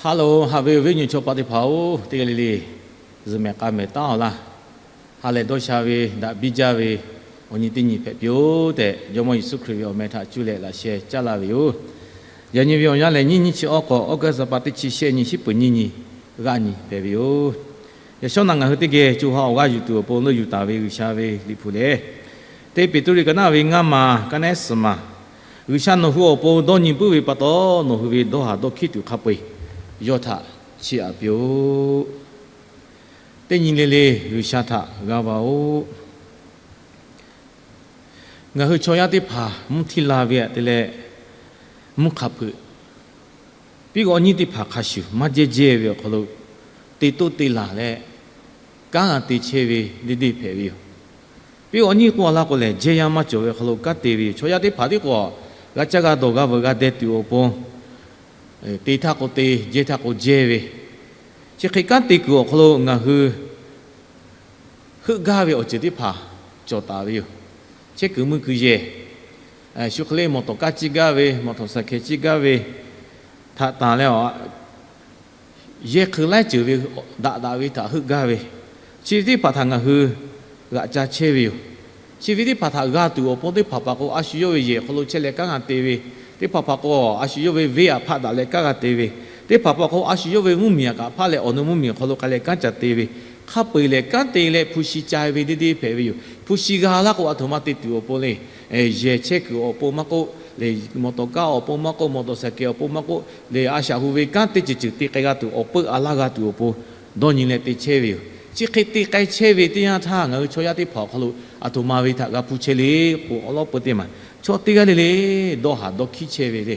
Hello, haꞈ ve awˬ viˉ awˬ nyi chaw paˍ teˇ hpaˍ-oˬ, teˇ g'aˇ le le zuhˬ mehˍ k'a mehˍ taˉ-aw laˇ. Ha lehˬ dawˇ sha ve daꞈ biˇ jaˇ ve awˬ nyi teˇ nyi hpehꞈ piˇ-oˬ tehꞈ, Jawˇmawˇ Yeˍsuˆ Hkriꞈ ve awˬ meh htaꞈ cuˇ leh laꞈ sheh caˉ laˇ ve yoˬ. Yaꞈ nyi ve awˬ yanˇ lehˬ, nyiˇ nyiˇ chi awˉ k'awꞈ, August pa teˇ chi shehˆ nyi, shiˉ peuˍ nyiˇ nyi, g'aˆ nyi hpehꞈ ve yoˬ. Yaꞈ shawˉ naꞈ ngaˬ hui teˇ geh co ha awˬ g'aˇ yuˬ tuˬ awˬ pon leuˆ yuˬ taˍ ve G'uiˬsha ve liꞈ hpu lehˬ, Teˇ Peˍtruˆ liꞈ ka naˆ ve ngaˇ ma, ka naˆ ehˉ suhˍ ma, G'uiˬsha nawˬ hui awˬ pon dawˇ nyi puiˉ ve pa taw, nawˬ hui ve dawˇ haˍ dawˇ hkiˉ tuˬ hk'a peu-eˬ yawˇ htaꞈ chiˇ aꞈ piˇ-oˆ. Teˇ nyi le le G'uiˬsha htaꞈ g'a va-oˆ. Ngaˬ hui chaw yaˇ teˇ hpaˍ mvuhˇ htiˇ la ve aꞈ te leh, mvuhˇ hk'a hpeuꞈ piˇ g'awꞈ nyiˇ teˇ hpaˍ hk'a shuˍ maˇ jehˇ jehˇ ve awˬ hk'aw lo te toˆ te laˬ leh, kanˉ g'a te chehˇ ve deˇ deˇ hpehꞈ ve yoˬ. Piˇ g'awꞈ nyiˇ k'oˆ a laˇ k'o lehˬ, jehˇ yaˇ maˇ cawˬ ve awˬ hk'aw lo kanˉ te ve yoˬ. Chaw yaˇ teˇ hpaˍ tiˉ k'o, g'a caˇ g'a dawˬ g'a veuꞈ g'a deh tuˬ awˬ pon, te htaˇ k'o te, jehˇ htaˇ k'o jehˇ ve, chi hk'e kanˉ te kuiˬ awˬ hk'aw lo ngaˬ hui heuˆ gaˇ ve awˬ ceuˬ teˇ hpaˍ cawˬ taˍ ve yoˬ. Chehˇ kuiˬ mui kuiˬ yehˬ, shu hk'e le mawˬ tawˍ kaˇ ciˇ gaˇ ve, mawˬ tawˍ saˍ hkeh ciˇ gaˇ ve htaꞈ tanˬ leh, yehˇ hk'eun laiˉ ceuˬ ve daꞈ daꞈ ve htaꞈ heuˆ gaˇ ve, chi ve teˇ hpaˍ htaꞈ ngaˬ hui g'aꞈ ca chehˇ ve yoˬ. Chi ve teˇ hpaˍ htaꞈ g'a tuˬ awˬ pon teˇ hpaˍ hpaˍ k'o, a shu yawˇ ve yehˬ hk'aw lo chehˇ leh kanˉ g'a te ve, teˇ hpaˍ hpaˍ k'o, a shu yawˇ ve venˇ aꞈ hpaˆ daꞈ leh kanˉ g'a te ve, teˇ hpaˍ hpaˍ k'o, a shu yawˇ ve mvuhˇmiˬ aꞈ kaꞈ hpaˆ leh awˬ nu mvuhˇmiˬ awˬ hk'aw lo k'ai leh kanˉ ca te ve, hk'a peu-eˬ lehˬ kanˉ te leh hpu shi ca ve deˇ deˇ hpehꞈ ve yoˬ. Hpu shi g'a laˇ k'o, a htoꞈ ma te tuˬ awˬ pon le, yehˬ chehˇ kuiˬ awˬ pon maˇ k'oˆ le, mawˬ tawˍ kaˇ awˬ pon maˇ k'oˆ, mawˬ tawˍ saˍ kehˬ awˬ pon maˇ k'oˆ le, a shaꞈ hu ve kanˉ teˇ ceuˬ ceuˬ te k'ai g'a tuˬ awˬ peuˆ a laˇ g'a tuˬ awˬ pon dawˇ nyi leh te chehˇ ve yoˬ. Chi hk'e te k'ai chehˇ ve teˇ yanˇ htaˇ, ngaˬ hui chaw yaˇ teˇ hpaˍ awˬ hk'aw lo a htoꞈ ma ve htaꞈ g'a hpu chehˇ le k'o, awˬ lawˉ peu teˇ maˬ chaw teˇ g'aˇ le le dawˇ haˍ dawˇ hkiˉ chehˇ ve le.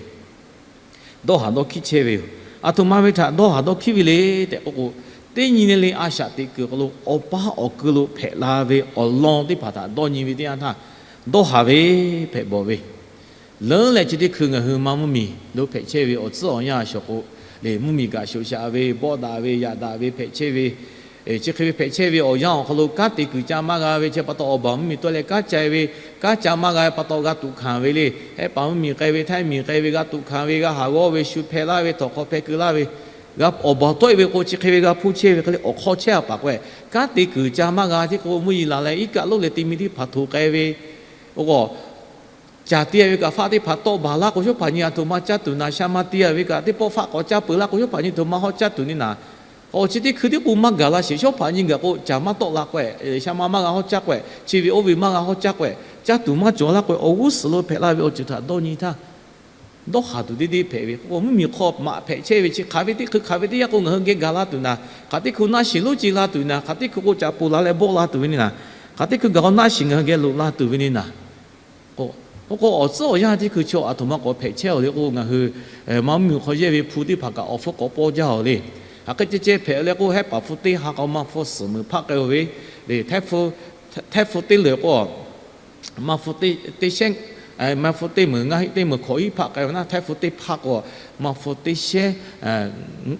Dawˇ haˍ dawˇ hkiˉ chehˇ ve yoˬ. A htoꞈ ma ve htaꞈ dawˇ haˍ dawˇ hkiˉ ve le tehꞈ k'oˆ k'o, teˇ nyi le le a shaꞈ teꞈ kuiˬ hk'aw lo awˬ paˇ awˬ kui lo hpehꞈ la ve awˬ lawn teˇ hpaˍ htaꞈ dawˇ nyi ve teˇ yanˇ htaˇ, dawˇ haˍ ve hpehꞈ bawˬ ve. Leuˉ leh chi teˇ hkui ngaˬ hui ma mvuhˇmiˬ lo hpehꞈ chehˇ ve awˬ tcuhˉ awˬ yanˇ a shawˍ k'o le, mvuhˇmiˬ gaꞈ shoꞈ shaꞈ ve, bawˆ daꞈ ve, yaꞈ daꞈ ve hpehꞈ chehˇ ve, chi hk'e ve hpehꞈ chehˇ ve awˬ yanˇ awˬ hk'aw lo kanˉ te kuiˬ ca maˇ g'a ve chi pa taw, awˬ baˬ mvuhˇmiˬ tawˆ leh kanˉ ca ve, kanˉ ca maˇ g'a ve pa taw g'a tuꞈ hkanˍ ve le. Hehˆ paˍ mvuhˇmiˬ k'ai ve, htaiˇ miˬ k'ai ve g'a tuꞈ hkanˍ ve, g'a haˍ g'awˇ ve, shu hpeh laˇ ve, htawnˍ hk'aw hpeh keu laˇ ve, g'a awˬ baˬ tawˆ e ve k'o, chi hk'e ve g'a hpuˇ chehˇ ve hk'e le, awˬ hk'aw chehˇ a paˍ k'o, kanˉ te kuiˬ ca maˇ g'a tiˉ k'o, mvuhˇ yeˬ laˬ leh iˉ kaˆ lonˉ leh te mi teˇ hpaˍ htoꞈ k'ai ve, o k'o, caˬ te ve kaꞈ faˆ teˇ hpaˍ tawˆ baˬ laˇ k'o, shawˉ hpaˍ nyi a htoꞈ ma caˇ tuˬ naˍ, sha ma te ve kaꞈ teˇ pawˆ faˆ k'awꞈ caˇ peuˬ laˇ k'o, shawˉ hpaˍ nyi htoꞈ ma hawˉ caˇ tuˬ ni naˍ. K'o chi teˇ hkui tiˉ k'o maˇ gaˬ la sheˍ, shawˉ hpaˍ nyi gaˬ k'o caˬ maˇ tawˆ la k'o, sha ma maˇ g'a hawˉ caˇ k'o, chi ve oˇ ve maˇ g'a hawˉ caˇ k'o, caˇ tuˬ maˇ cawˬ laˇ k'o, awˬ g'uˇ suhˍ lo hpehꞈ la ve awˬ ceuˬ htaꞈ dawˇ nyi htaˇ, dawˇ haˍ tuˬ deˇ deˇ hpehꞈ ve k'o, mvuhˇmiˬ hk'aw maꞈ hpehꞈ chehˇ ve chi hk'aˬ ve teˇ hkui hk'aˬ ve teˇ yanˇ k'o ngaˬ hui geh gaˬ la tuˬ naˍ, hk'aˬ teˇ hkui naˆ shiˍ lonˉ ce la tuˬ naˍ, hk'aˬ teˇ hkui k'o caꞈ poˬ la leh bawˆ la tuˬ ve ni naˍ, hk'aˬ teˇ hkui gaˬ k'o naˆ shiˍ ngaˬ hui geh loꞈ la tuˬ ve ni naˍ. K'o, k'o k'o awˬ tcuhˉ awˬ yanˇ teˇ hkui chaw a htoꞈ ma k'awꞈ hpehꞈ chehˇ-oˬ le k'o, ngaˬ hui ma mvuhˇmiˬ hk'aw yehˇ ve hpu teˇ hpaˍ kaꞈ awˬ hpfuhˇ k'awꞈ pawˇ jaˇ-oˬ le. Hk'aˬ hk'e ceh ceh hpehꞈ leh k'o, hehˆ paˍ hpu teˇ ha k'o maˇ hpfuhˇ suhˍ meuˍ hpaˆ k'ai-oˬ ve, le, htaiˇ hpu teˇ leuˬ k'o, maˇ hpu teˇ shehˉ, maˇ hpu teˇ meunˍ ngaˇ hiˆ teˇ meunˍ hkawꞈ hiˆ hpaˆ k'ai-oˬ naˇ, htaiˇ hpu teˇ hpaˆ k'o, maˇ hpu teˇ shehˉ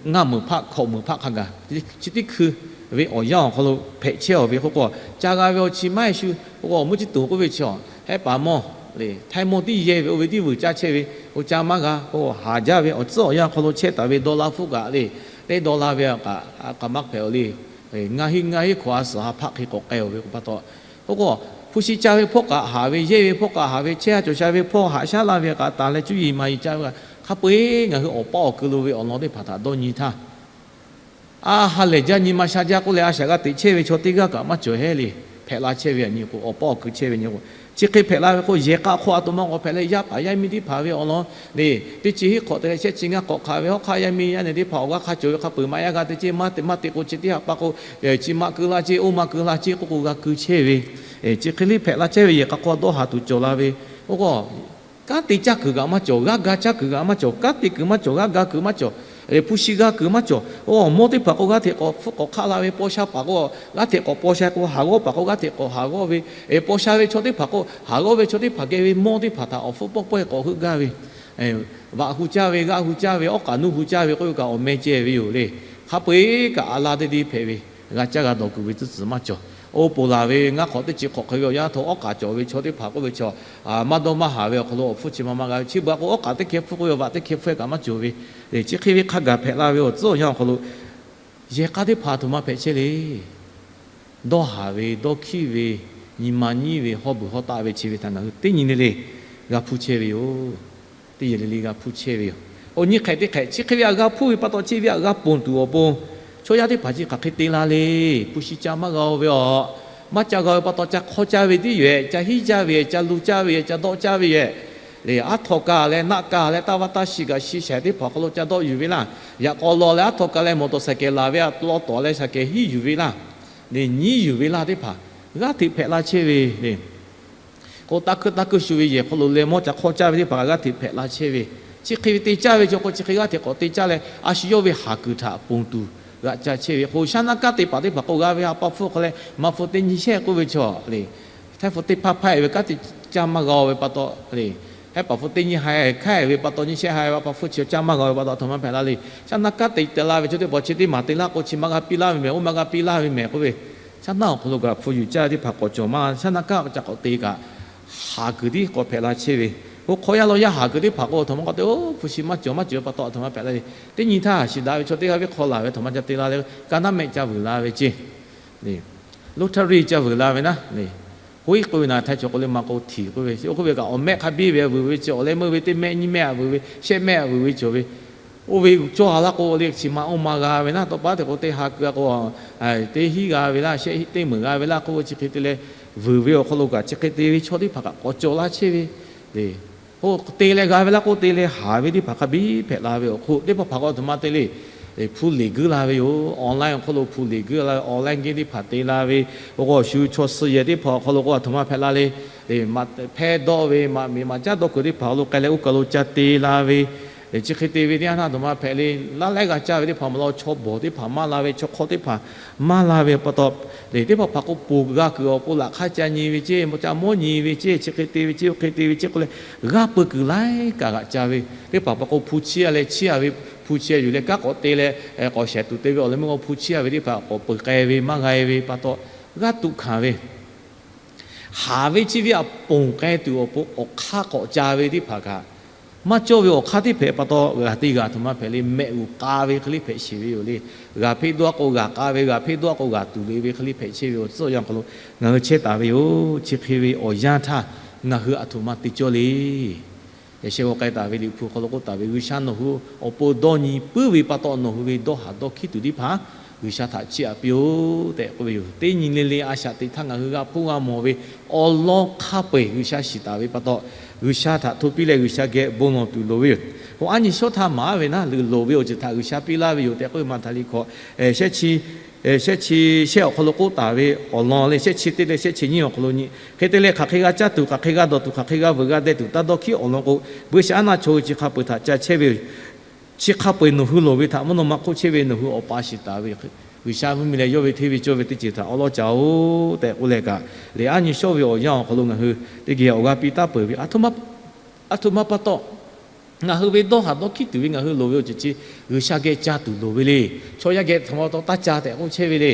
ngaˇ meunˍ hpaˆ hkawꞈ meunˍ hpaˆ hk'a gaˬ, chi teˇ hkui ve awˬ yanˇ awˬ hk'aw lo hpehꞈ chehˇ-oˬ ve k'o k'o, ca g'a ve awˬ chi maˇ heˆ shu k'o k'o, mvuhˇ ciˉ tuˬ k'oˆ ve chi, hehˆ paˍ mawˇ le, htaiˇ mawˇ tiˉ yehˇ ve oˇ ve tiˉ vuiˬ caˇ chehˇ ve, k'o ca maˇ g'a k'o, haˍ jaˇ ve awˬ tcuhˉ awˬ yanˇ hk'aw lo chehˇ taˍ ve dawˇ laˇ hpfuhˆ kaꞈ le, teˇ dawˇ laˇ ve kaꞈ maˇ hpehꞈ-oˬ le. Ngaˇ hiˆ ngaˇ hiˆ hkawꞈ a suhˍ ha hpaˆ hk'e k'awꞈ k'ai-oˬ ve k'o pa taw, k'o k'o, hpu shi ca ve hpawˇ kaꞈ haˍ ve, yehˇ ve hpawˇ kaꞈ haˍ ve, chehˇ ha cawˬ sha ve hpawˇ haꞈ shaˉ laˇ ve kaꞈ tanˬ leh cuˇ yiˍ maˍ yiˍ ca ve kaꞈ, hk'a peu-eˬ ngaˬ hui awˬ paˇ awˬ kui lo ve awˬ lawn teˇ hpaˍ htaꞈ dawˇ nyi htaˇ, a ha lehˬ jaˇ nyi ma sha jaˇ k'oˆ leh a shaꞈ g'a teꞈ chehˇ ve chaw teˇ g'aˇ kaꞈ maˇ cawˬ heˆ le. Hpehꞈ la chehˇ ve aꞈ nyi k'o, awˬ paˇ awˬ kui chehˇ ve nyi k'o, chi hk'e hpehꞈ la ve k'o, yehˬ k'a hk'aw a htoꞈ ma k'awꞈ hpehꞈ leh, yaˇ paˍ yaˇ miˇ teˇ hpaˍ ve awˬ lawn le, teˇ chi hiˆ hk'awꞈ te leh shehˆ chi ngaˇ hk'awꞈ hk'aˬ ve hawˉ hk'aˆ yaˇ miˇ yaˇ nehˬ teˇ hpaˍ awˬ g'aˇ hk'a cawˬ ve hk'a peu-eˬ maˇ yaˇ g'a te ceˇ, maˇ te maˇ te k'o chi teˇ haꞈ pa k'o, chi maꞈ keu la ceˇ, oˇ maˇ keu la ceˇ k'oˆ k'o g'a keu chehˇ ve, chi hk'e le hpehꞈ la chehˇ ve yehˬ k'a hk'aw dawˇ haˍ tuˬ cawˬ la ve, oˇ k'o kanˉ te caˇ kuiˬ kaꞈ maˇ cawˬ, g'aˇ ga caˇ kuiˬ kaꞈ maˇ cawˬ, kanˉ te kuiˬ maˇ cawˬ, g'aˇ ga kuiˬ maˇ cawˬ, hpu shi g'a kuiˬ maˇ cawˬ. Oˇ mawˇ teˇ hpaˍ k'o g'aˇ hteꞈ k'awꞈ hpfuhˇ k'awꞈ hk'aˆ la ve paw sha paˍ k'o, g'aˇ hteꞈ k'awꞈ paw sha k'o, haˍ g'awˇ paˍ k'o g'aˇ hteꞈ k'awꞈ haˍ g'awˇ ve, paw sha ve chaw teˇ hpaˍ k'o, haˍ g'awˇ ve chaw teˇ hpaˍ geh ve mawˇ teˇ hpaˍ htaꞈ awˬ hpfuhˇ pawˆ pawehˇ k'awꞈ heuˆ gaˇ ve, vaꞈ hu caˇ ve, g'aˇ hu caˇ ve, awˉ k'aꞈ nuˇ hu caˇ ve k'oˆ ve kaꞈ awˬ meh ceh ve yoˬ le. Hk'a peu-eˬ kaꞈ a la teˇ deˇ hpehꞈ ve, g'a caˇ g'a dawˬ kuiˬ ve tcuhˉ tcuhˍ maˇ cawˬ. Oˇ ponˬ laˬ ve ngaˇ hk'awꞈ teˇ chi hk'awꞈ hk'e ve awˬ yanˇ htaꞈ awˉ k'aꞈ cawˬ ve chaw teˇ hpaˍ k'oˆ ve chaw, maˇ dawˇ maˇ haˍ ve awˬ hk'aw lo awˬ hpfuhˇ chi ma maˇ g'a ve, chi beuꞈ k'o awˉ k'aꞈ teˇ hkeh hpfuhˇ k'oˆ ve awˬ vaꞈ teˇ hkeh hpfuhˇ kaꞈ maˇ cawˬ ve le. Chi hk'e ve hk'a gaˬ hpehꞈ la ve awˬ tcuhˉ awˬ yanˇ awˬ hk'aw lo, yehˬ k'a teˇ hpaˍ a htoꞈ ma hpehꞈ chehˇ le. Dawˇ haˍ ve, dawˇ hkiˉ ve, nyi ma nyiˉ ve, hawˇ beuˬ hawˇ taˆ ve chi ve htaꞈ ngaˬ hui teˇ nyi le le g'a hpuˇ chehˇ ve yoˬ. Teˇ yehˬ le le g'a hpuˇ chehˇ ve yoˬ. Awˬ nyi hk'ehꞈ teˇ hk'ehꞈ chi hk'e ve htaꞈ g'a hpuˇ ve pa taw, chi ve htaꞈ g'a ponˬ tuˬ awˬ pon, chaw yaˇ teˇ hpaˍ chi hk'aˬ hk'e te la le. Hpu shi ca maˇ g'a-o ve awˬ, maˇ ca g'a-o ve pa taw, ca hk'awˇ caˇ ve tiˉ yoˬ. Ca hiˉ caˇ ve, ca lu caˇ ve, ca dawˆ caˇ ve yoˬ. Le aˉ htaw ka leh naˆ ka leh taˇ vaˇ taˇ shi kaꞈ shi shaiˍ teˇ hpaˍ awˬ hk'aw lo ca dawˆ yuˬ ve laˇ. Yaꞈ k'aw law leh aˉ htaw ka leh มอเตอร์ไซค์ laˬ ve a law tawˍ leh shaˍ kehˬ hiˉ yuˬ ve laˇ. Le nyiˉ yuˬ ve laˇ teˇ hpaˍ g'aˇ hteꞈ hpehꞈ la chehˇ ve le. K'o, taˇ hkuiˇ taˇ hkuiˇ shu ve yehˬ hk'aw lo leh mawˇ ca hk'awˇ caˇ ve teˇ hpaˍ kaꞈ g'aˇ hteꞈ hpehꞈ la chehˇ ve. Chi hk'e ve te caˇ ve chaw k'o, chi hk'e g'aˇ hteꞈ k'awꞈ te caˇ leh, a shu yawˇ ve haˍ kuiˬ htaꞈ ponˬ tuˬ g'aꞈ ca chehˇ ve. K'o, shaˉ naˆ kanˉ te paˍ teˇ hpaˍ k'o, g'a ve ha pa hpfuhˇ hk'aw leh maꞈ hpu teˇ nyi shehˆ k'oˆ ve chaw le, htaiˇ hpu teˇ hpaˇ hpaˇ-e ve kanˉ te caˇ maˇ g'a-o ve pa taw le, htaiˇ paˍ hpu teˇ nyi ha hk'aˇ-e ve pa taw, nyi shehˆ ha ve pa hpfuhˇ chi caˇ maˇ g'a-o ve pa taw, a htoꞈ ma hpehꞈ la le. Shaˉ naˆ kanˉ te te la ve chaw teˇ hpaˍ chi teˇ maˬ te laˇ k'o, chi maˇ g'a piˇ laˇ ve mehˍ, oˇ maˇ g'a piˇ laˇ ve mehˍ k'oˆ ve, shaˉ naˆ awˬ hk'aw lo kaꞈ hpu yuˬ caˇ teˇ hpaˍ k'awꞈ cawˬ maˇ. Shaˉ naˆ kanˉ ca k'awꞈ te kaꞈ, haˍ kuiˬ tiˉ k'awꞈ hpehꞈ la chehˇ ve. Oˇ hk'aw yaˇ law yaˇ haˍ kuiˬ teˇ hpaˍ k'o, a htoꞈ ma k'awꞈ te-o, hpu shi maˇ cawˬ maˇ cawˬ ve pa taw, a htoꞈ ma hpehꞈ la le. Teˇ nyi htaˇ shiˍ daꞈ ve chaw teˇ g'aˇ ve hk'aw laˬ ve, a htoꞈ ma ca te la le. Ka naˆ mehˆ ca vuiˬ la ve ceˇ, lottery ca vuiˬ la ve naˉ le. K'oˆ-e k'oˆ ve naˬ, htaiˇ chaw k'o le maˇ k'o htiˍ k'oˆ ve, oˇ k'oˆ ve kaꞈ awˬ mehˆ hk'a biˇ ve vuiˬ ve ceˇ, awˬ leh meuˇ ve teˇ mehˆ nyiˇ mehˆ a vuiˬ ve, shehˆ mehˆ a vuiˬ ve cawˬ ve. Oˇ ve cawˇ a laˇ k'o le, chi ma oˇ ma g'a ve naˉ, tawˇ pa teˇ k'o teˇ ha keu a k'o, teˇ hinˉ g'a ve laˇ, shehˆ hinˉ teˇ meunˍ g'a ve laˇ k'oˆ ve, chi hk'e te leh vuiˬ ve awˬ hk'aw lo kaꞈ chi hk'e te ve chaw teˇ hpaˍ kaꞈ k'awꞈ cawˬ laˇ chehˇ ve le. K'o te leh g'a ve laˇ k'o, te leh haˍ ve teˇ hpaˍ hk'a biˇ hpehꞈ la ve awˬ hk'oˆ, teˇ hpaˍ hpaˍ k'o a htoꞈ ma te le, hpu leˬ guiˇ la ve yoˬ. Online awˬ hk'aw lo hpu leˬ guiˇ la ve, online game teˇ hpaˍ te la ve, oˇ k'o awˬ shu chaw suh yehˬ teˇ hpaˍ awˬ hk'aw lo k'o a htoꞈ ma hpehꞈ la le. Maꞈ hpehˇ dawˆ ve, maꞈ miˬ maꞈ caˉ dawˆ kuiˬ teˇ hpaˍ awˬ lo k'ai leh oˇ kaˬ lo ca te la ve, chi hk'e te ve teˇ yanˇ htaˇ a htoꞈ ma hpehꞈ le, laˇ laiˉ g'a caˇ ve teˇ hpaˍ maˇ la, chaw bawˬ teˇ hpaˍ maˇ la ve, chaw hk'awˇ teˇ hpaˍ maˇ la ve pa taw, le teˇ hpaˍ hpaˍ k'o ponˬ g'a kuiˬ awˬ pon laꞈ hk'aˇ ca nyi ve ceˇ, maˇ ca mawˇ nyi ve ceˇ, chi hk'e te ve ceˇ, oˇ hk'e te ve ceˇ k'oˆ leh, g'aˇ peu kuiˬ laiˉ kaꞈ g'aꞈ ca ve. Teˇ hpaˍ hpaˍ k'o hpu chiˇ a leh chiˇ a ve, hpu chiˇ a yuˬ leh kanˉ k'awꞈ te leh k'awꞈ shehˍ tuˬ te ve awˬ leh meuˇ k'o hpu chiˇ a ve teˇ hpaˍ k'awꞈ peuˬ k'ai ve maˇ g'a ve pa taw, g'aˇ tuꞈ hkanˍ ve haˍ ve chi ve htaꞈ ponˬ k'ai tuˬ awˬ pon awˬ hk'aˇ k'awꞈ ca ve teˇ hpaˍ kaꞈ, maˇ cawˇ ve awˬ hk'aˇ teˇ hpaˍ pa taw, g'a teˇ g'a a htoꞈ ma hpehꞈ le, mehˆ g'uˬ k'a ve hk'e le hpehꞈ sheˍ ve yoˬ le. G'a hpeˇ dawˇ k'o g'a k'a ve, g'a hpeˇ dawˇ k'o g'a tuˬ le ve hk'e le hpehꞈ chehˇ ve awˬ tcuhˉ awˬ yanˇ awˬ hk'aw lo ngaˬ hui chehˇ taˍ ve yoˬ. Chi hk'e ve awˬ yanˇ htaˇ ngaˬ hui a htoꞈ ma te cawˇ le. Yaꞈ sheh g'aw k'ai taˍ ve Liꞈ hpu hk'aw lo k'oˆ taˍ ve, G'uiˬsha nawˬ hui awˬ pon dawˇ nyi puiˉ ve pa taw, nawˬ hui ve dawˇ haˍ dawˇ hkiˉ tuˬ teˇ hpaˍ G'uiˬsha htaꞈ chiˇ aꞈ piˇ-oˆ tehꞈ k'oˆ ve yoˬ. Teˇ nyi le le a shaꞈ teꞈ htaˇ ngaˬ hui g'a hpuˇ g'a mawˬ ve awˬ lawn hk'a peu-eˬ G'uiˬsha shiˍ taˍ ve pa taw, G'uiˬsha htaꞈ hto piˇ leh G'uiˬsha geh bon lawˬ tuˬ loˍ ve yoˬ. K'o, aˉ nyi shawˉ htaˇ maˍ ve naˉ, luˬ loˍ ve awˬ ceuˬ htaꞈ G'uiˬsha piˇ laˇ ve yoˬ tehꞈ k'oˆ ve, Maˍtaˍliˆ hkawꞈ shehˆ chi shehˆ chi shehˆ awˬ hk'aw lo k'oˆ taˍ ve awˬ lawn leh, shehˆ chi teˇ leh shehˆ chi nyiˇ awˬ hk'aw lo nyi hk'e te leh, hk'aˬ hk'e g'a caˇ tuˬ, hk'aˬ hk'e g'a dawˬ tuˬ, hk'aˬ hk'e g'a veuꞈ g'a deh tuˬ taˇ dawˇ hkiˉ awˬ lawn k'o, buiˇshaˆaˉnaˆ chaw hui chi hk'a peu-eˬ htaꞈ ca chehˇ ve yoˬ. Chi hk'a peu-eˬ nawˬ hui loˍ ve htaꞈ mvuhˇ naw ma hk'oˆ chehˇ ve nawˬ hui Awˬ pa shiˍ taˍ ve G'uiˬsha mvuhˇmiˬ leh yawˇ ve hteˇ ve cawˇ ve teˇ ceuˬ htaꞈ awˉ lawˉ caˇ-oˆ tehꞈ k'oˆ leh kaꞈ, le aˉ nyi shawˉ ve awˬ yanˇ awˬ hk'aw lo ngaˬ hui teˇ geh awˬ g'aˇ piˇ taˉ peuˬ ve, a htoꞈ ma pa taw, ngaˬ hui ve dawˇ haˍ dawˇ hkiˉ tuˬ ve, ngaˬ hui loˍ ve awˬ ceuˬ chi G'uiˬsha geh ca tuˬ loˍ ve le. Chaw yaˇ geh htaꞈ ma taw taˇ ca tehꞈ k'oˆ chehˇ ve le.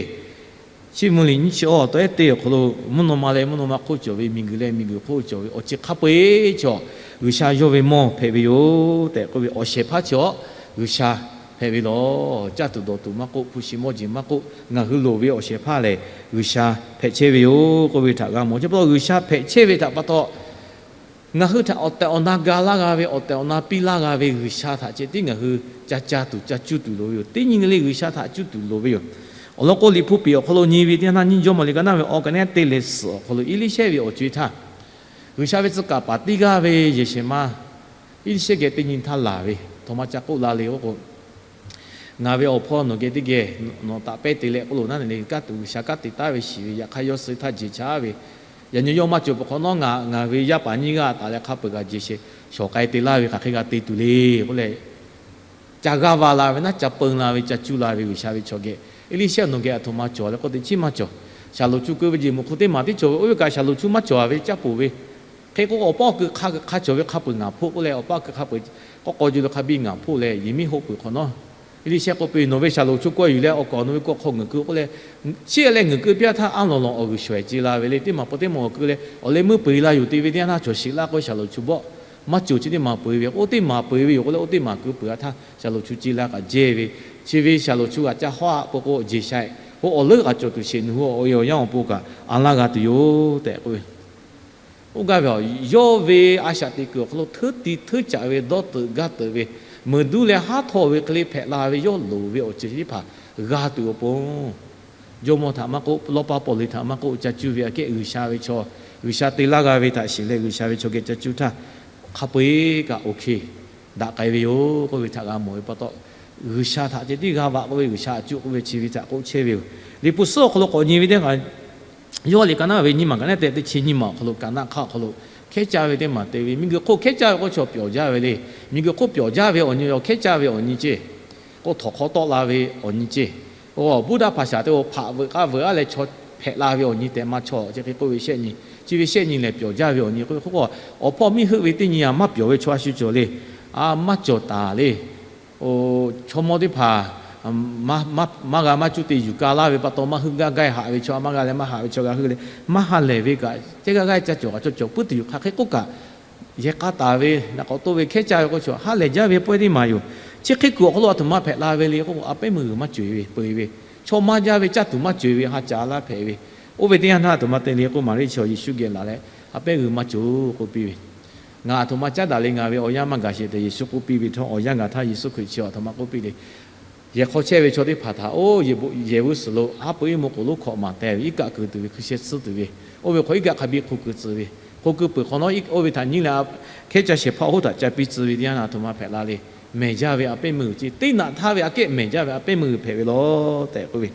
Chi mvuhˇ liꞈ nyiˇ chi awˬ taw ehˉ teˇ awˬ hk'aw lo, mvuhˇ naw ma leh mvuhˇ naw ma hk'oˆ cawˬ ve, miˬguiˬ leh miˬguiˬ hk'oˆ cawˬ ve awˬ ceuˬ hk'a peu-eˬ chaw, G'uiˬsha yawˇ ve mawˇ hpehꞈ ve yoˬ tehꞈ k'oˆ ve awˬ shehˍ hpaˇ chi awˬ G'uiˬsha hpehꞈ ve lawˬ. Caˇ tuˬ dawˬ tuˬ maˇ k'oˆ, hpu shi mawˇ jeˬ maˇ k'oˆ, ngaˬ hui loˍ ve awˬ shehˍ hpaˇ lehˬ G'uiˬsha hpehꞈ chehˇ ve yoˬ k'oˆ ve htaꞈ g'a mawˬ. Chi pa taw G'uiˬsha hpehꞈ chehˇ ve htaꞈ pa taw, ngaˬ hui htaꞈ awˬ tehˬ awˬ na ga laˇ g'a ve, awˬ tehˬ awˬ na piˇ laˇ g'a ve G'uiˬsha htaꞈ ceh tiˉ ngaˬ hui ca caˇ tuˬ ca cuˇ tuˬ loˍ ve yoˬ. Teˇ nyi le le G'uiˬsha htaꞈ cuˇ tuˬ loˍ ve yoˬ. Awˬ lawn k'o, Liꞈ hpu piˍ awˬ hk'aw lo nyi ve teˇ yanˇ, nyiˇ Jawˇmawˇ liꞈ ka naˉ ve awˬ ka neˉ teˇ leh suhˍ awˬ hk'aw lo Eˇliˇshehˇ ve awˬ co-e htaˇ, G'uiˬsha ve tcuh kaˍ paˍ teˇ g'aˇ ve yehˬ shehˍ ma Eˇliˇshehˇ geh teˇ nyi htaˇ laˬ ve, htoꞈ ma ca k'oˆ la le k'oˆ k'o, Ngaˬ ve awˬ hpawˇ nawˬ geh teˇ geh nawˬ taꞈ pehˇ te leh k'oˆ loˬ naˉ, le kanˉ tuˬ G'uiˬsha kanˉ te taˉ ve shiˍ ve, yaꞈ hk'aˇ yawˇ suh htaˇ jeˬ chaˉ ve, yaꞈ nyi yawˇ maˇ cawˬ peuˬ hk'awꞈ nawˉ, ngaˬ ve yaˇ paˍ nyiˇ g'aˇ taˍ leh hk'a peu-eˬ g'a jeˬ shehˍ shawˍ k'ai te laˇ ve, hk'aˬ hk'e g'a te tuˬ le k'oˆ leh, ca g'aˇ va la ve naˉ, ca peu la ve, ca cuˇ la ve G'uiˬsha ve chaw geh, Eˇliˇshehˇ nawˬ geh a htoꞈ ma cawˬ le k'oˆ teꞈ chiˉ maˇ cawˬ. Shaˍlonˍ chu keu ve jeˬ meuꞈ hk'u teˇ maˬ tiˉ cawˬ ve, oˇ ve kaꞈ Shaˍlonˍ chu maˇ cawˬ ve, caˇ poˬ ve. Hk'e k'o, awˬ pa awˬ kuiˬ hk'a hk'a cawˬ ve hk'a peu-eˬ ngaˬ hpoˆ k'oˆ leh, awˬ pa awˬ kuiˬ hk'a peu-eˬ k'awꞈ k'aw jaw lo hk'a biˇ ngaˬ hpoˆ leh, yehˬ miˉ hoˆ peuˬ hk'awꞈ nawˉ, Eˇliˇshehˇ k'oˆ piˇ ve, Nawˬ ve shaˍlonˍ chu kawehˇ yuˬ leh awˬ kaˍ awˬ nu ve kawˆ hk'aw ngaˬ keu k'oˆ leh, chi leh ngaˬ keu piˇ-a htaˇ, aˉ lawˬ lawˬ awˬ g'uiˬ shawehˍ ce la ve le. Teˇ maˬ pa teˇ maˬ awˬ keu leh awˬ leh meuˇ peu-eˬ la yoˬ te ve teˇ yanˇ htaˇ, chaw shiˍ laˇ k'oˆ ve shaˍlonˍ chu bawˆ maˇ cawˬ, chi teˇ maˬ peu-eˬ ve, oˇ teˇ maˬ peu-eˬ ve yoˬ k'oˆ leh, oˇ teˇ maˬ keu peuˬ-a htaˇ shaˍlonˍ chu ce la kaꞈ jehˇ ve, chi ve shaˍlonˍ chu g'aꞈ ca hawˉ-a k'o k'o, jeˬ sha-e k'o, awˬ leuˉ g'aꞈ cawˬ tuˬ sheˍ, nawˬ hui awˬ e awˬ yanˇ awˬ pon kaꞈ a laˇ g'a tuˬ yoˬ tehꞈ k'oˆ ve. Oˇ gaˇ ve a, yawˇ ve a shaꞈ teꞈ kuiˬ awˬ hk'aw lo hteuˉ ti hteuˉ caꞈ ve dawˇ teuꞈ gaˇ teuꞈ ve, meuˬ duˇ leh haˉ htawˇ ve hk'e le hpehꞈ la ve yawˇ loˍ ve awˬ ceuˬ chi teˇ hpaˍ g'a tuˬ awˬ pon, jawˇmawˇ htaꞈ maˇ k'oˆ, lawˇ paˇ paw le htaꞈ maˇ k'oˆ, ca cuˇ ve aꞈ kehˉ G'uiˬsha ve chaw, G'uiˬsha te laˇ g'a ve htaꞈ shiˍ leh G'uiˬsha ve chaw geh ca cuˇ htaˇ, hk'a peu-eˬ kaꞈ awˬ hk'e daꞈ k'ai ve yoˬ k'oˆ ve htaꞈ g'a mawˬ ve pa taw, G'uiˬsha htaꞈ ceh tiˉ g'a vaꞈ k'oˆ ve, G'uiˬsha a cuˇ k'oˆ ve chi ve htaꞈ k'oˆ chehˇ ve yoˬ. Liꞈ hpu suhˉ awˬ hk'aw lo k'awꞈ nyi ve teˇ hpaˍ, yawˇ liꞈ ka naˆ ve nyiˇ maˬ kaꞈ neˉ tehꞈ teˇ chi nyiˇ maˬ awˬ hk'aw lo, ka naˆ hk'aˇ awˬ hk'aw lo, hkehˉ caˇ ve teˇ maˬ te ve, miˬguiˬ hk'oˆ hkehˉ caˇ ve k'o chaw pyawˬ jaˇ ve le. Miˬguiˬ hk'oˆ pyawˬ jaˇ ve awˬ nyi, hkehˉ caˇ ve awˬ nyi ceˇ, k'o htawnˍ hk'aw tawˆ la ve awˬ nyi ceˇ, Buddha hpaˍ shaˍ te o hpaꞈ veuꞈ k'aˇ veuꞈ-a leh chaw hpehꞈ la ve awˬ nyi tehꞈ maˇ chaw, chi hk'e k'oˆ ve shehˆ nyi, chi ve shehˆ nyi lehˬ pyawˬ jaˇ ve awˬ nyi k'oˆ ve hk'oˆ k'o, awˬ hpawˇ miˇ heuˆ ve teˇ nyi a maˇ pyawˬ ve chaw a shu cawˬ le. A maˇ cawˬ taˍ le. Chaw mawˇ teˇ hpaˍ maˇ g'a maˇ cuˇ te yuˬ ka laˇ ve pa taw, maˇ heuˆ gaˇ gaˇ haꞈ ve chaw a maˇ g'a leh maˇ haꞈ ve chaw g'a heuˆ leh, maˇ ha lehˬ ve kaꞈ, teˇ g'aˇ g'aˇ ca cawˬ kaꞈ cawˬ cawˬ puiˉ tuˬ yoˬ. Hk'aˬ hk'e k'oˆ kaꞈ, yehˬ k'a taˍ ve naꞈ k'awꞈ toˆ ve hkehˉ caˇ ve k'o chaw ha lehˬ jaˇ ve pawehˇ teˇ maˬ yoˬ. Chi hk'e kuiˬ awˬ hk'aw lo a htoꞈ ma hpehꞈ la ve le k'o, a pehˉ meuˇ g'uiˬ maˇ cawˬ-e ve peu-eˬ ve, chaw maˇ jaˇ ve caˇ tuˬ maˇ cawˬ-e ve ha ca laˇ hpehꞈ ve, oˇ ve teˇ yanˇ htaˇ a htoꞈ ma te le k'o, Maˍriˆ chi Yeˍsuˆ geh laˬ leh, a pehˉ g'uiˬ maˇ cawˬ k'oˆ piˇ ve, Ngaˬ a htoꞈ ma caˉ daꞈ le, ngaˬ ve awˬ yanˇ maˇ gaˬ sheˍ tehꞈ Yeˍsuˆ k'oˆ piˇ ve htawˇ, awˬ yanˇ gaˬ htaˇ Yeˍsuˆ Hkriꞈ chi a htoꞈ ma k'oˆ piˇ le. Yehˬ hk'aw chehˇ ve chaw teˇ hpaˍ htaꞈ, oˇ yehˬ bvuhꞈ suhˍ lo haˉ pui iˉ mvuhˇ k'oˍ lonˉ hkawꞈ maˍ teh ve, iˉ kaˆ kuiˬ tuˬ ve, hkui sheh tsuhˇ tuˬ ve, oˇ ve hk'aw iˉ kaˆ hk'a biˇ hk'oˆ kuiˬ tcuh ve, hk'oˆ kuiˬ peuˬ hk'awꞈ nawˉ oˇ ve htaꞈ nyiˉ leh hkehˉ caˇ shehˍ hpaˇ awˬ hoˉ htaꞈ ca piˇ tcuh ve teˇ yanˇ htaˇ a htoꞈ ma hpehꞈ la le. Mehˬ jaˇ ve a pehˉ meuˇ g'uiˬ ceˇ, teˇ naꞈ htaˇ ve aꞈ kehˉ mehˬ jaˇ ve a pehˉ meuˇ g'uiˬ hpehꞈ ve lawˬ tehꞈ k'oˆ ve.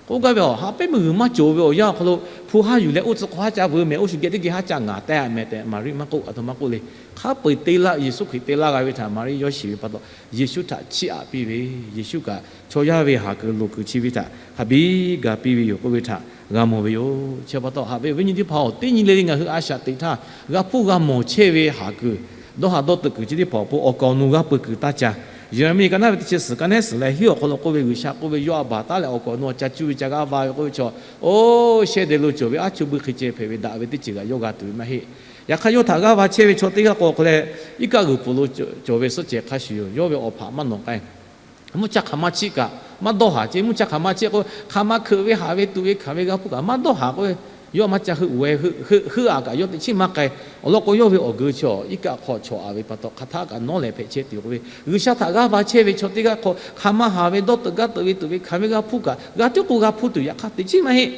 K'oˆ gaˇ ve a, a pehˉ meuˇ g'uiˬ maˇ cawˬ ve awˬ yanˇ awˬ hk'aw lo, hpu haˉ yuˬ leh oˇ tcuh hk'aw haˉ ca veu mehˍ, oˇ shu geh teˇ geh haˉ ca ngaˬ tehꞈ mehˍ tehꞈ Maˍriˆ maˇ k'oˆ, a htoꞈ ma k'oˆ le. Hk'a peu-eˬ te laˇ, Yeˍsuˆ Hkriꞈ te laˇ g'a ve htaꞈ Maˍriˆ yawˇ shiˍ ve pa taw, Yeˍsuˆ htaꞈ chiˇ aꞈ piˇ ve, Yeˍsuˆ kaꞈ chaw yaˇ ve haˍ kuiˬ loˍ kuiˬ chi ve htaꞈ hk'a biˇ ga piˇ ve yoˬ k'oˆ ve htaꞈ g'a mawˬ ve yoˬ. Chi pa taw haꞈ ve awˬ viˉ nyi teˇ hpaˍ-oˬ, teˇ nyi le le ngaˬ hui a shaꞈ teꞈ htaˇ, g'a hpuˇ g'a mawˬ chehˇ ve haˍ kuiˬ, dawˇ haˍ dawˇ teuꞈ kuiˬ chi teˇ hpaˍ awˬ pon awˬ kaˍ awˬ nu g'a peu kuiˬ taˇ ca. Yeˍraˍmiˆ ka naˆ ve teˇ chi suhˍ ka neˉ suhˍ leh hiˉ awˬ hk'aw lo k'oˆ ve, G'uiˬsha k'oˆ ve, Yawˇ a baˬ taˉ leh awˬ kaˍ awˬ nu a ca cuˇ ve ca g'aˇ va ve k'oˆ ve chaw, oˇ shehˇ deh lo cawˬ ve aˉ chu beu hk'e ceh hpehꞈ ve daꞈ ve teˇ ceuˬ kaꞈ yawˇ g'a tuˬ ve maˇ heˆ. Yaꞈ hk'aˇ yawˇ htaꞈ g'aˇ va chehˇ ve chaw teˇ g'aˇ k'o hk'e leh, iˉ kaˆ g'uiˬ pfuhˍ lo cawˬ ve suhˆ cehˬ hk'a shuˍ yoˬ. Yawˇ ve awˬ hpaꞈ maˇ nawˬ k'ai. Mvuhˇ cha hk'aˬ ma chiˆ kaꞈ maˇ dawˇ haˍ ceˇ. Mvuhˇ cha hk'aˬ ma chiˆ k'o, hk'aˬ ma hkeuꞈ ve haꞈ ve tuꞈ ve hkanˍ ve g'a hpuˇ kaꞈ maˇ dawˇ haˍ k'oˆ ve, yawˇ maˇ ca heuˆ, heuˆ-a kaꞈ yawˇ teꞈ chiˉ maˇ k'ai. Awˬ lawn k'o, yawˇ ve awˬ geu chi iˉ kaˆ hk'aw chawˬ-a ve pa taw, hk'aˬ htaˆ kaꞈ nawˉ lehˬ hpehꞈ chehˇ tuˬ k'oˆ ve, G'uiˬsha htaꞈ g'aˇ va chehˇ ve chaw teˇ g'aˇ hk'aw, hk'aˬ ma haˍ ve dawˇ teuꞈ gaˇ teuꞈ ve tuꞈ ve hkanˍ ve g'a hpuˇ kaꞈ, g'a tiˉ k'o g'a hpuˇ tuˬ yaꞈ hk'aˇ teꞈ chiˉ maˇ heˆ.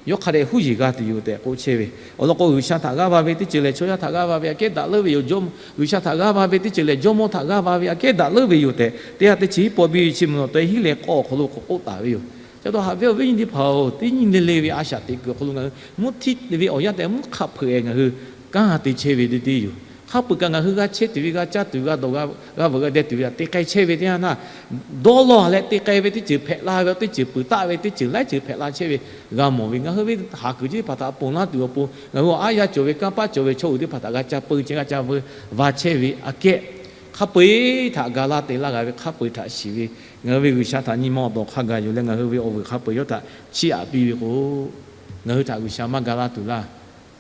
Yawˇ hk'a dehꞈ huˉ yeˬ g'a tuˬ yoˬ tehꞈ k'oˆ chehˇ ve. Awˬ lawn k'o, G'uiˬsha htaꞈ g'aˇ va ve teˇ ceuˬ lehˬ, chaw yaˇ htaꞈ g'aˇ va ve aꞈ kehˉ daꞈ leuˉ ve yoˬ. Jawˇ, G'uiˬsha htaꞈ g'aˇ va ve teˇ ceuˬ lehˬ, jawˇmawˇ htaꞈ g'aˇ va ve aꞈ kehˉ daꞈ leuˉ ve yoˬ tehꞈ, teˇ ha teˇ chi hiˉ paw biˇ ve chi mvuhˬ nawˬ taweh hiˉ leh k'awˇ awˬ hk'aw lo k'awꞈ k'oˆ taˍ ve yoˬ. Chi pa taw haꞈ ve awˬ viˉ nyi teˇ hpaˍ-oˬ, teˇ nyi le le ve a shaꞈ teꞈ kuiˬ awˬ hk'aw lo ngaˬ hui mvuhˇ htiˇ ve awˬ yanˇ tehꞈ mvuhˇ hk'aˆ hpeuꞈ-e ngaˬ hui kanˉ te chehˇ ve teˇ deˇ yoˬ. Hk'a peu-eˬ kaꞈ ngaˬ hui g'a chehˇ tuˬ ve, g'a caˇ tuˬ ve, g'a dawˬ g'a veuꞈ g'a deh tuˬ ve htaꞈ te k'ai chehˇ ve teˇ yanˇ htaˇ, dawˇ law leh te k'ai ve teˇ ceuˬ hpehꞈ la ve, teˇ ceuˬ peuˬ taˆ ve teˇ ceuˬ laiˉ ceuˬ hpehꞈ la chehˇ ve g'a mawˬ ve, ngaˬ hui ve haˍ kuiˬ chi teˇ hpaˍ htaꞈ ponˬ laˇ tuˬ awˬ pon ngaˬ hui awˬ aˉ yaˇ cawˬ ve kanˇ paˆ cawˬ ve chaw uiˍ teˇ hpaˍ htaꞈ g'a ca peu chehˇ, g'a ca veu va chehˇ ve aꞈ kehˉ, hk'a peu-eˬ htaꞈ ga laˇ te laˇ g'a ve, hk'a peu-eˬ htaꞈ shiˍ ve, ngaˬ hui ve G'uiˬsha htaꞈ nyi ma awˬ tawˍ hk'a gaˬ yuˬ leh ngaˬ hui ve awˬ vuiˬ hk'a peu-eˬ yawˇ htaꞈ chiˇ aꞈ piˇ ve k'o, ngaˬ hui htaꞈ G'uiˬsha maˇ ga laˇ tuˬ laˇ.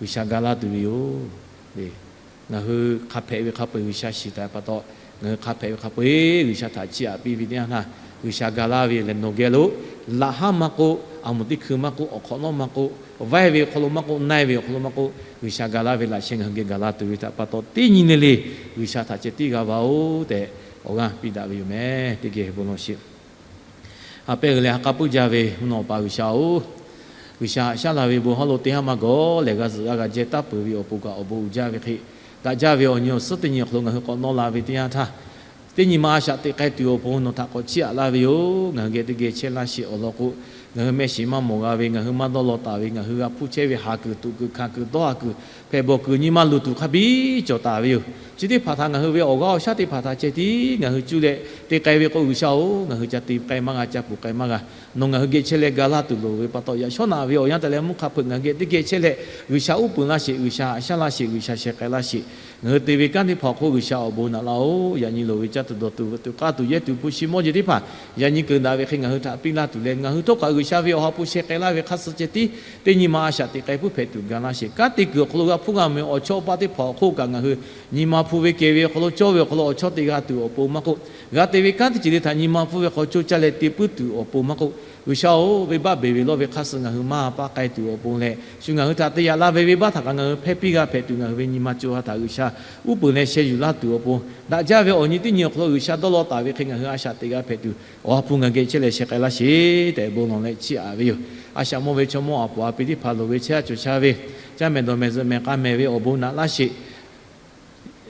G'uiˬsha ga laˇ tuˬ ve yoˬ. Ngaˬ hui hk'a hpehꞈ ve hk'a peu-eˬ G'uiˬsha shiˍ taˍ pa taw, ngaˬ hui hk'a hpehꞈ ve hk'a peu-eˬ G'uiˬsha htaꞈ chiˇ aꞈ piˇ ve teˇ yanˇ htaˇ, G'uiˬsha ga laˇ ve lehˬ nawˬ geh lo laꞈ haˉ maˇ k'oˆ, aˬ moˍ teˇ hkui maˇ k'oˆ, awˬ hk'awꞈ nawˉ maˇ k'oˆ, vaiˇ ve awˬ hk'aw lo maˇ k'oˆ, na-e ve awˬ hk'aw lo maˇ k'oˆ, G'uiˬsha ga laˇ ve laꞈ sheh ngaˬ hui geh gaˬ la tuˬ ve htaꞈ pa taw, teˇ nyi le le G'uiˬsha htaꞈ ceh tiˉ g'a va-oˬ tehꞈ awˬ g'aˇ piˇ daꞈ ve yoˬ meh. Teˇ geh bon lawˬ sheˍ. A pehˉ g'uiˬ leh ha k'aˉ puiˉ jaˇ ve mvuhˇ naw pa G'uiˬsha-oˬ, G'uiˬsha haꞈ shaˉ la ve bon hawˉ lo teˇ haˉ maˇ gawˬ lehˬ g'a zuhꞈ g'a ga jehˇ taˉ peuˬ ve awˬ pon kaꞈ awˬ bon uiˍ jaˇ ve hk'e, daꞈ jaˇ ve awˬ nyi awˬ suhˉ teˇ nyi awˬ hk'aw lo ngaˬ hui k'awꞈ nawˇ la ve teˇ yanˇ htaˇ, teˇ nyi ma a shaꞈ teꞈ k'ai tuˬ awˬ pon nawˬ htaꞈ k'awꞈ chiˇ aꞈ laˇ ve yoˬ. Ngaˬ hui geh teˇ geh chehˇ laˇ sheˍ. Awˬ lawn k'o, ngaˬ hui mehˆ shiˍ maˇ mawˬ g'a ve, ngaˬ hui maˇ dawˇ law taˍ ve, ngaˬ hui g'a hpuˇ chehˇ ve haˍ kuiˬ, tuꞈ kuiˬ, hkanˍ kuiˬ, dawˇ haˍ kuiˬ, hpehꞈ bawˬ kuiˬ nyi ma luˬ tuˬ hk'a biˇ cawˬ taˍ ve yoˬ. Chi teˇ hpaˍ htaꞈ ngaˬ hui ve awˬ g'aˇ awˬ shaˉ teˇ hpaˍ htaꞈ ceh tiˉ ngaˬ hui cuˇ leh te k'ai ve k'o, G'uiˬsha-oˬ, ngaˬ hui ca te k'ai maˇ g'a, ca puˬ k'ai maˇ g'a. Nawˬ ngaˬ hui geh chehˇ leh ga laˇ tuˬ loˍ ve pa taw, yaꞈ shawˉ naꞈ ve awˬ yanˇ taˍ leh mvuhˇ hk'a hpeuꞈ ngaˬ hui geh teˇ geh chehˇ leh, G'uiˬsha uˉ peunˍ laˇ sheˍ, G'uiˬsha haꞈ shaˉ laˇ sheˍ, G'uiˬsha sheh k'ai laˇ sheˍ. Ngaˬ hui te ve kanˉ teˇ hpaˍ awˬ hk'oˆ G'uiˬsha awˬ bon naꞈ laˇ-oˬ. Yaꞈ nyi loˍ ve caˇ tuˬ dawˬ tuˬ veuꞈ tuˬ k'aˇ tuˬ yehˇ tuˬ hpu shi mawˇ jeˬ teˇ hpaˍ yaꞈ nyi keunˍ daꞈ ve hk'e ngaˬ hui htaꞈ piˇ laˇ tuˬ leh, ngaˬ hui htawˇ kaꞈ G'uiˬsha ve awˬ ha hpu sheh k'ai laˇ ve hk'aˇ suh ceh tiˉ teˇ nyi ma a shaꞈ teꞈ k'ai puiˉ hpehꞈ tuˬ ga laˇ sheˍ. Kanˉ te kuiˬ awˬ hk'aw lo g'a hpuˇ g'a mvuh ve awˬ chawˇ awˬ paˆ teˇ hpaˍ awˬ hk'oˆ kaꞈ ngaˬ hui nyi ma hpu ve kehˬ ve awˬ hk'aw lo cawˇ ve awˬ hk'aw lo awˬ chawˇ te g'a tuˬ awˬ pon maˇ k'oˆ, g'a te ve kanˉ teˇ ceuˬ le htaꞈ nyi ma hpu ve hk'aw coˇ caˇ leh te puiˉ tuˬ awˬ pon maˇ k'oˆ, G'uiˬsha-oˬ, venˇbaˆ beˬ ve lawˇ ve hk'aˇ suh ngaˬ hui maˇ paˇ k'ai tuˬ awˬ pon leh, shu ngaˬ hui htaꞈ te yaꞈ la ve venˇbaˆ htaꞈ kaꞈ ngaˬ hui hpehˇ piˇ g'a hpehꞈ tuˬ ngaˬ hui ve nyi ma co ha htaꞈ G'uiˬsha uˉ peunˍ leh sheh yuˬ laˇ tuˬ awˬ pon, daꞈ jaˇ ve awˬ nyi teˇ nyi awˬ hk'aw lo G'uiˬsha dawˇ law taˍ ve hk'e ngaˬ hui a shaꞈ teꞈ g'a hpehꞈ tuˬ, awˬ ha hpu ngaˬ geh chehˇ leh sheh k'ai laˇ sheˍ tehꞈ bon lawˬ leh chiˇ aꞈ ve yoˬ. A shaꞈ mawˇ ve chaw mawˇ aˬ poˍ aˬ pi teˇ hpaˍ loˍ ve chehˇ a cawˬ sha ve, caˇ mehˍ dawˬ mehˍ zuhꞈ mehˍ k'a mehˍ ve awˬ bon naꞈ laˇ sheˍ.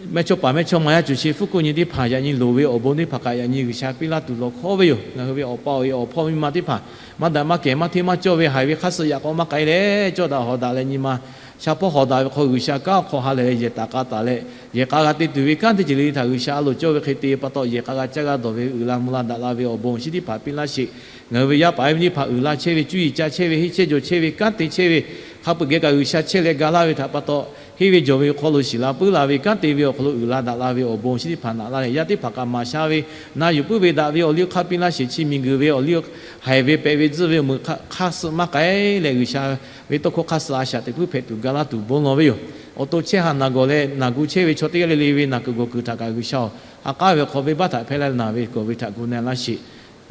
Mehˇchawˇpaˍ mehˇchawˇma yaˇ cawˬ sheˍ, hpfuhˇ kuˆ nyi teˇ hpaˍ yaꞈ nyi loˍ ve awˬ bon teˇ hpaˍ kaꞈ yaꞈ nyi G'uiˬsha piˇ laˇ tuˬ lawˬ hkawˉ ve yoˬ. Ngaˬ hui ve awˬ pa awˬ e awˬ hpawˇ miˇ ma teˇ hpaˍ maˇ daꞈ maˇ kehˬ maˇ hteˇ maˇ cawˇ ve haiˬ ve hk'aˇ suh yaꞈ k'aw maˇ k'ai leh, cawˇ daꞈ hawˍ daꞈ leh nyi ma sha hpawˇ hawˍ daꞈ ve hk'aw G'uiˬsha kanˉ awˬ hk'aw ha lehˬ leh yehˬ taˍ k'a taˍ leh, yehˬ k'a g'a te tuˬ ve kanˉ teˇ ceuˬ le htaꞈ G'uiˬsha a loˍ cawˇ ve hk'e te pa taw yehˬ k'a g'a caˇ g'a dawˬ ve uiˍ la mvuh la daꞈ la ve awˬ bon awˬ shinˉ teˇ hpaˍ piˇ laˇ sheˍ. Ngaˬ hui ve yaˇ paˍ yaˇ miˇ teˇ hpaˍ uiˍ la chehˇ ve, cuˇ yiˍ ca chehˇ ve, henˇ chehˇ jawˬ chehˇ ve, kanˉ te chehˇ ve, hk'a peuˬ geh kaꞈ G'uiˬsha chehˇ leh ga laˇ ve htaꞈ pa taw, henˇ ve jawˬ ve awˬ hk'aw lo shiˍ la puiˉ la ve kanˉ te ve awˬ hk'aw lo uiˍ la daꞈ la ve awˬ bon awˬ shinˉ teˇ hpaˍ naꞈ laˇ leh, yaˇ teˇ hpaˍ kaꞈ maˍ sha ve, na yuˬ puiˉ ve daꞈ ve awˬ liˇ awˬ hk'aˇ piˇ laˇ sheˍ. Chi miˬguiˬ ve awˬ liˇ haiˬ ve pehꞈ ve tzuhˇ ve awˬ meuꞈ hk'aˇ suh maˇ k'ai leh, G'uiˬsha ve tawˇ hkawˇ hk'aˇ suh a shaꞈ teꞈ puiˉ hpehꞈ tuˬ ga laˇ tuˬ bon lawˬ ve yoˬ. Awˬ to chehˇ ha naˬ gawˬ leh naˬ gu chehˇ ve chaw teˇ g'aˇ le le ve naˬ kuiˬ gawˬ kuiˬ htaꞈ kaꞈ G'uiˬsha-oˬ, ha k'aˉ ve awˬ hk'aw venˇbaˆ htaꞈ hpehˇ laˇ naˬ ve gawˬ ve htaꞈ gu na laˇ sheˍ.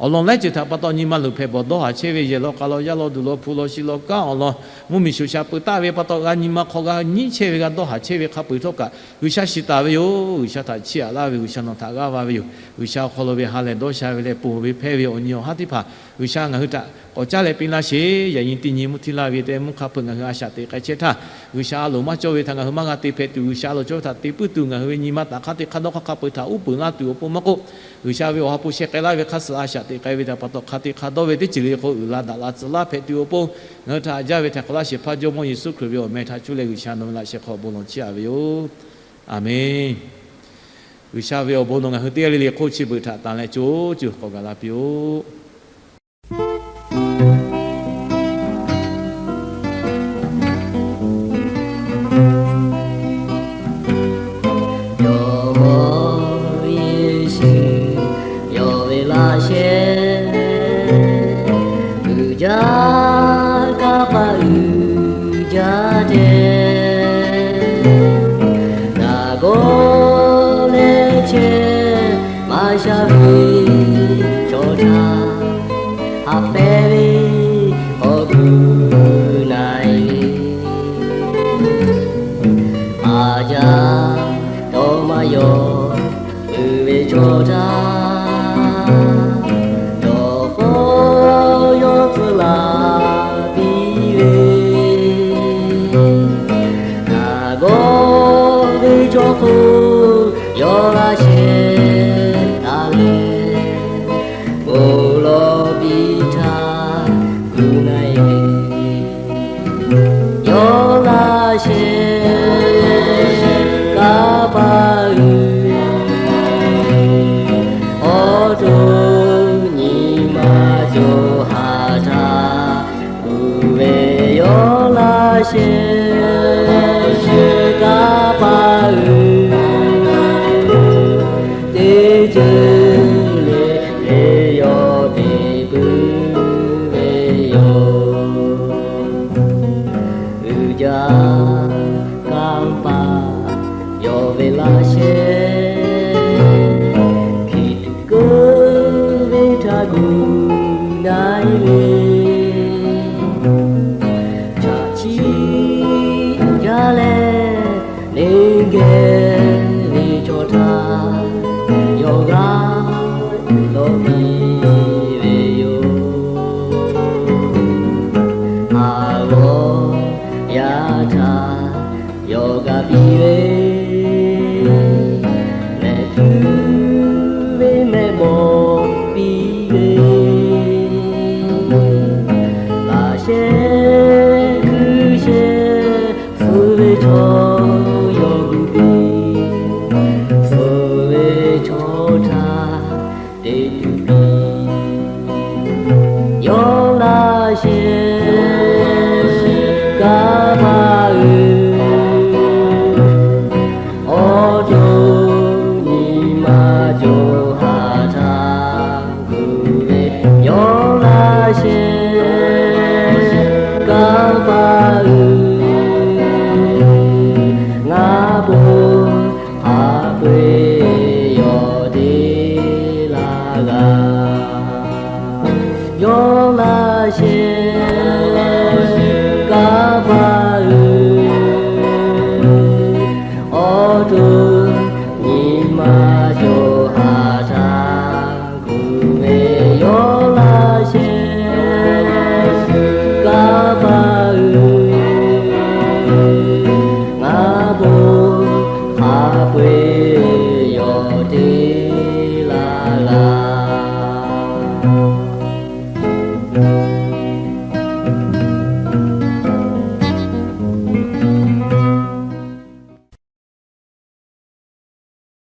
Awˬ lawn laiˉ ceuˬ htaꞈ pa taw nyi ma luˬ hpehꞈ bawˬ dawˇ haˍ chehˇ ve, yehˬ law k'a law yaˇ law duˬ law hpu law shi law kanˉ awˬ lawn mvuhˇmiˬ shoˍ sha peu taˆ ve pa taw g'a nyi ma hk'aw g'a nyiˉ chehˇ ve, g'a dawˇ haˍ chehˇ ve hk'a peu-eˬ htawˇ kaꞈ G'uiˬsha shiˍ taˍ ve yoˬ. G'uiˬsha htaꞈ chiˇ aꞈ laˇ ve, G'uiˬsha nawˬ htaꞈ g'aˇ va ve yoˬ. G'uiˬsha awˬ hk'aw lo ve ha lehˬ dawˇ sha ve leh ponˬ ve hpehˇ ve awˬ nyi awˬ haˉ teˇ hpaˍ G'uiˬsha ngaˬ hui htaꞈ k'awꞈ caˉ leh piˇ laˇ sheˍ. Yaꞈ nyi teˇ nyi mvuhˇ htiˇ laˇ ve tehꞈ mvuhˇ hk'a hpeuꞈ ngaˬ hui a shaꞈ teꞈ k'ai chehˇ htaˇ, G'uiˬsha a loˍ maˇ cawˇ ve htaꞈ ngaˬ hui maˇ g'a te hpehꞈ tuˬ, G'uiˬsha a loˍ cawˇ ve htaꞈ te puiˉ tuˬ, ngaˬ hui ve nyi ma taꞈ hk'a te hk'a dawˇ hk'a hk'a peu-eˬ htaꞈ uˉ peunˍ laˇ tuˬ awˬ pon maˇ k'oˆ, G'uiˬsha ve awˬ ha hpu sheh k'ai laˇ ve hk'aˇ suh a shaꞈ teꞈ k'ai ve htaꞈ pa taw hk'a te hk'a dawˇ ve teˇ ceuˬ le hk'aw uiˍ la daꞈ la tcuh laˇ hpehꞈ tuˬ awˬ pon, ngaˬ hui htaꞈ haꞈ jaˇ ve htaꞈ hk'awꞈ laˇ sheˍ hpaˇ Jawˇmawˇ Yeˍsuˆ Hkriꞈ ve awˬ meh htaꞈ cuˇ leh G'uiˬsha nawˬ ve laꞈ sheh hk'aw bon lawˬ chiˇ aꞈ ve yoˬ. Aˬmenˍ. G'uiˬsha ve awˬ bon nawˬ ngaˬ hui teˇ g'aˇ le le hk'oˆ chi beuꞈ htaꞈ tanˬ leh co cuˬ k'awꞈ gaˬ la piˇ-oˆ. Jawˇmawˇ Yeˍsuˆ yawˇ ve laꞈ sheh uiˍ jaˇ kaˇ paˍ uiˍ jaˇ te, naˬ gawˇ leh chehˇ maˇ sha ve chaw htaꞈ haꞈ pehnˇ ve awˬ guˬ na-e, a jaˇ dawˇ maˇ yaw uiˍ ve chaw htaꞈ dawˇ hpawˇ yawˇ tcuh la piˇ ve, naˬ gawˇ ve chaw hk'oˆ yawˇ laꞈ sheh taˍ leh, bon lawˬ piˇ htaˇ gu na-e, yawˇ laꞈ sheh kaˇ paˍ uiˍ, awˬ to nyi ma co ha htaꞈ gu ve yawˇ laꞈ sheh kaˇ paˍ uiˍ, teˇ ceuˬ le le yawˇ te puiˉ ve yoˬ. Uiˍ jaˇ kaˇ paˍ yawˇ ve laꞈ sheh hkiˬ tuˬ keu ve htaꞈ gu na-e le, chaꞈ chiˆ jaˇ leh neˇ geh ve chaw htaꞈ yawˇ g'aˇ lawˬ piˇ ve yoˬ. Haˍ g'awˇ yaˇ htaꞈ yawˇ g'a piˇ ve, mehˆ hpfuhˇ ve mehˆ mawˬ piˇ ve, laꞈ sheh hkui sheh suh ve chaw yawˇ gu piˇ, suh ve awˬ to nyi ma cawˬ haˍ htaˇ kuˬ ve, yawˇ laˇ shehˍ kanˇ paˆ uiˍ, ngaˬ bon haꞈ peu-eˬ yawˬ te laˇ g'a. Yawˇ laˇ shehˍ kanˇ paˆ uiˍ, awˬ to nyi ma cawˬ